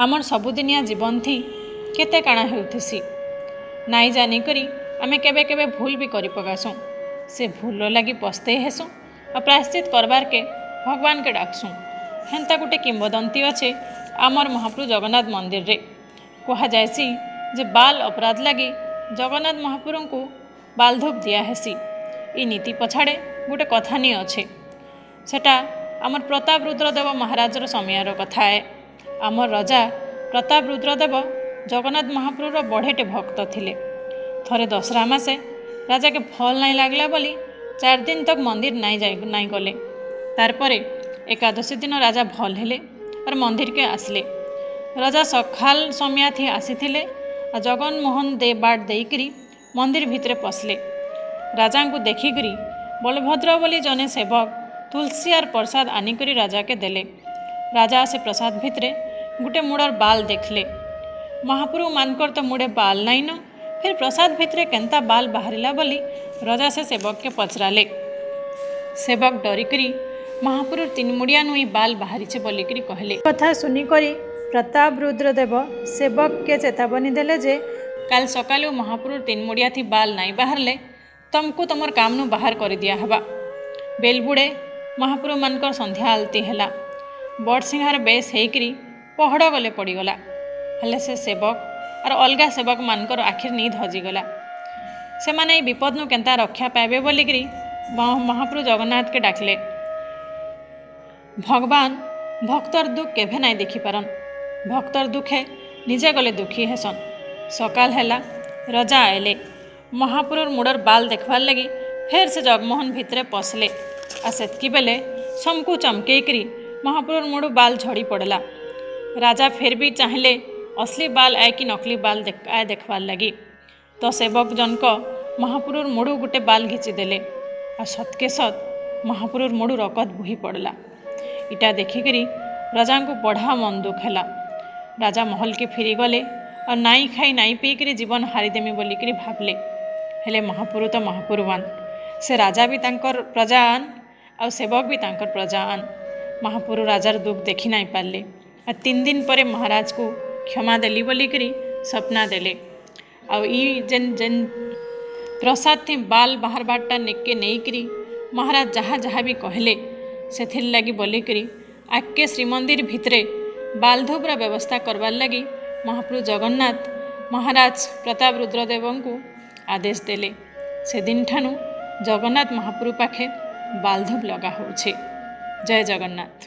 ଆମର୍ ସବୁଦିନିଆ ଜୀବନ୍ଥି କେତେ କାଣା ହେଉଥିସି, ନାଇଁ ଜାନିକରି ଆମେ କେବେ କେବେ ଭୁଲ୍ ବି କରି ପକାସୁଁ। ସେ ଭୁଲ୍ର ଲାଗି ପସ୍ତେଇ ହେସୁଁ ଆଉ ପ୍ରାୟଶ୍ଚିତ କରବାର୍କେ ଭଗବାନକେ ଡାକ୍ସୁଁ। ହେନ୍ତା ଗୁଟେ କିମ୍ବଦନ୍ତୀ ଅଛେ ଆମର୍ ମହାପ୍ରଭୁ ଜଗନ୍ନାଥ ମନ୍ଦିରରେ। କୁହାଯାଏସି ଯେ ବାଲ୍ ଅପରାଧ ଲାଗି ଜଗନ୍ନାଥ ମହାପ୍ରଭୁଙ୍କୁ ବାଲ୍ଧୂପ ଦିଆହେସି। ଇ ନୀତି ପଛାଡ଼େ ଗୁଟେ କଥାନୀ ଅଛେ। ସେଟା ଆମର୍ ପ୍ରତାପ ରୁଦ୍ରଦେବ ମହାରାଜର ସମୟର କଥା ଏ। ଆମର୍ ରଜା ପ୍ରତାପ ରୁଦ୍ରଦେବ ଜଗନ୍ନାଥ ମହାପ୍ରଭୁର ବଢ଼େଟେ ଭକ୍ତ ଥିଲେ। ଥରେ ଦଶହରା ମାସେ ରାଜାକେ ଭଲ୍ ନାଇଁ ଲାଗ୍ଲା ବୋଲି 4 ଦିନ ତକ୍ ମନ୍ଦିର ନାଇଁ ଯାଇ ନାଇଁ ଗଲେ। ତାର୍ ପରେ ଏକାଦଶୀ ଦିନ ରାଜା ଭଲ୍ ହେଲେ ଆର୍ ମନ୍ଦିର୍କେ ଆସିଲେ। ରଜା ସକାଳ ସମିଆଥି ଆସିଥିଲେ ଆଉ ଜଗନ୍ମୋହନ ଦେ ବାଟ୍ ଦେଇକିରି ମନ୍ଦିର ଭିତରେ ପଶିଲେ। ରାଜାଙ୍କୁ ଦେଖିକିରି ବଳଭଦ୍ର ବୋଲି ଜଣେ ସେବକ ତୁଳସୀ ଆର୍ ପ୍ରସାଦ ଆନିକରି ରାଜାକେ ଦେଲେ। ରାଜା ସେ ପ୍ରସାଦ ଭିତରେ ଗୁଟେ ମୁଡ଼ର ବାଲ୍ ଦେଖିଲେ। ମହାପ୍ରଭୁ ମାନଙ୍କର ତ ମୁଡ଼େ ବାଲ୍ ନାଇଁନ, ଫିର୍ ପ୍ରସାଦ ଭିତରେ କେନ୍ତା ବାଲ୍ ବାହାରିଲା ବୋଲି ରଜା ସେ ସେବକକେ ପଚରାଲେ। ସେବକ ଡରିକରି ମହାପ୍ରଭୁ ତିନି ମୁଡ଼ିଆ ନୁ ଇ ବାଲ୍ ବାହାରିଛେ ବୋଲିକିରି କହିଲେ। କଥା ଶୁନିକରି ପ୍ରତାପ ରୁଦ୍ରଦେବ ସେବକକେ ଚେତାବନୀ ଦେଲେ ଯେ କାଲ୍ ସକାଲୁ ମହାପ୍ରଭୁ ତିନି ମୁଡ଼ିଆ ଥି ବାଲ୍ ନାଇଁ ବାହାରିଲେ ତମକୁ ତମର କାମନୁ ବାହାର କରି ଦିଆହେବା। ବେଲବୁଡ଼େ ମହାପ୍ରଭୁମାନଙ୍କର ସନ୍ଧ୍ୟା ଆଳତି ହେଲା। ବଡ଼ସିଂହାର ବେଶ ହେଇକିରି ପହଡ଼ ଗଲେ ପଡ଼ିଗଲା। ହେଲେ ସେ ସେବକ ଆର୍ ଅଲଗା ସେବକମାନଙ୍କର ଆଖିର୍ ନିଦ ହଜିଗଲା। ସେମାନେ ଏଇ ବିପଦନୁ କେନ୍ତା ରକ୍ଷା ପାଇବେ ବୋଲିକିରି ମହାପ୍ରଭୁ ଜଗନ୍ନାଥକେ ଡାକିଲେ। ଭଗବାନ ଭକ୍ତର ଦୁଃଖ କେଭେ ନାଇଁ ଦେଖିପାରନ୍। ଭକ୍ତର ଦୁଃଖେ ନିଜେ ଗଲେ ଦୁଃଖୀ ହେସନ୍। ସକାଳ ହେଲା, ରଜା ଆଇଲେ। ମହାପ୍ରଭୁର ମୁଡ଼ର ବାଲ୍ ଦେଖବାର୍ ଲାଗି ଫେର୍ ସେ ଜଗମୋହନ ଭିତରେ ପଶିଲେ। ଆଉ ସେତ୍କି ବେଲେ ସମକୁ ଚମକେଇକିରି ମହାପ୍ରଭୁର ମୁଡ଼ୁ ବାଲ୍ ଝଡ଼ି ପଡ଼ଲା। ରାଜା ଫେର୍ ବି ଚାହିଁଲେ ଅସଲି ବାଲ୍ ଆଏ କି ନକଲି ବାଲ୍ ଆଏ ଦେଖବାର୍ ଲାଗି। ତ ସେବକ ଜନକ ମହାପ୍ରଭୁର ମୁଡ଼ୁ ଗୁଟେ ବାଲ୍ ଘିଚି ଦେଲେ ଆଉ ସତ୍କେ ସତ୍ ମହାପ୍ରଭୁର ମୁଡ଼ୁ ରକତ ବୋହି ପଡ଼ଲା। ଇଟା ଦେଖିକିରି ରଜାଙ୍କୁ ବଢ଼ା ମନ ଦୁଃଖ ହେଲା। ରାଜା ମହଲକେ ଫିରିଗଲେ ଆଉ ନାଇଁ ଖାଇ ନାଇଁ ପିଇକିରି ଜୀବନ ହାରିଦେମି ବୋଲିକିରି ଭାବଲେ। ହେଲେ ମହାପୁରୁ ତ ମହାପୁରୁବାନ, ସେ ରାଜା ବି ତାଙ୍କର ପ୍ରଜା ଆନ୍ ଆଉ ସେବକ ବି ତାଙ୍କର ପ୍ରଜା ଆନ୍। ମହାପୁରୁ ରାଜାର ଦୁଃଖ ଦେଖି ନାଇଁ ପାରିଲେ ଆଉ 3 ଦିନ ପରେ ମହାରାଜକୁ କ୍ଷମା ଦେଲି ବୋଲିକିରି ସପନା ଦେଲେ। ଆଉ ଇ ଯେନ୍ ଯେନ୍ ପ୍ରସାଦ ଥି ବାଲ୍ ବାହାରବାରଟା ନେକେ ନେଇକିରି ମହାରାଜ ଯାହା ଯାହା ବି କହିଲେ ସେଥିର୍ ଲାଗି ବୋଲିକିରି ଆଗ୍କେ ଶ୍ରୀମନ୍ଦିର ଭିତରେ ବାଲଧୂପର ବ୍ୟବସ୍ଥା କରବାର୍ ଲାଗି ମହାପ୍ରଭୁ ଜଗନ୍ନାଥ ମହାରାଜ ପ୍ରତାପ ରୁଦ୍ରଦେବଙ୍କୁ ଆଦେଶ ଦେଲେ। ସେଦିନଠାନୁ ଜଗନ୍ନାଥ ମହାପ୍ରଭୁ ପାଖେ ବାଲଧୂପ ଲଗା ହଉଛେ। ଜୟ ଜଗନ୍ନାଥ।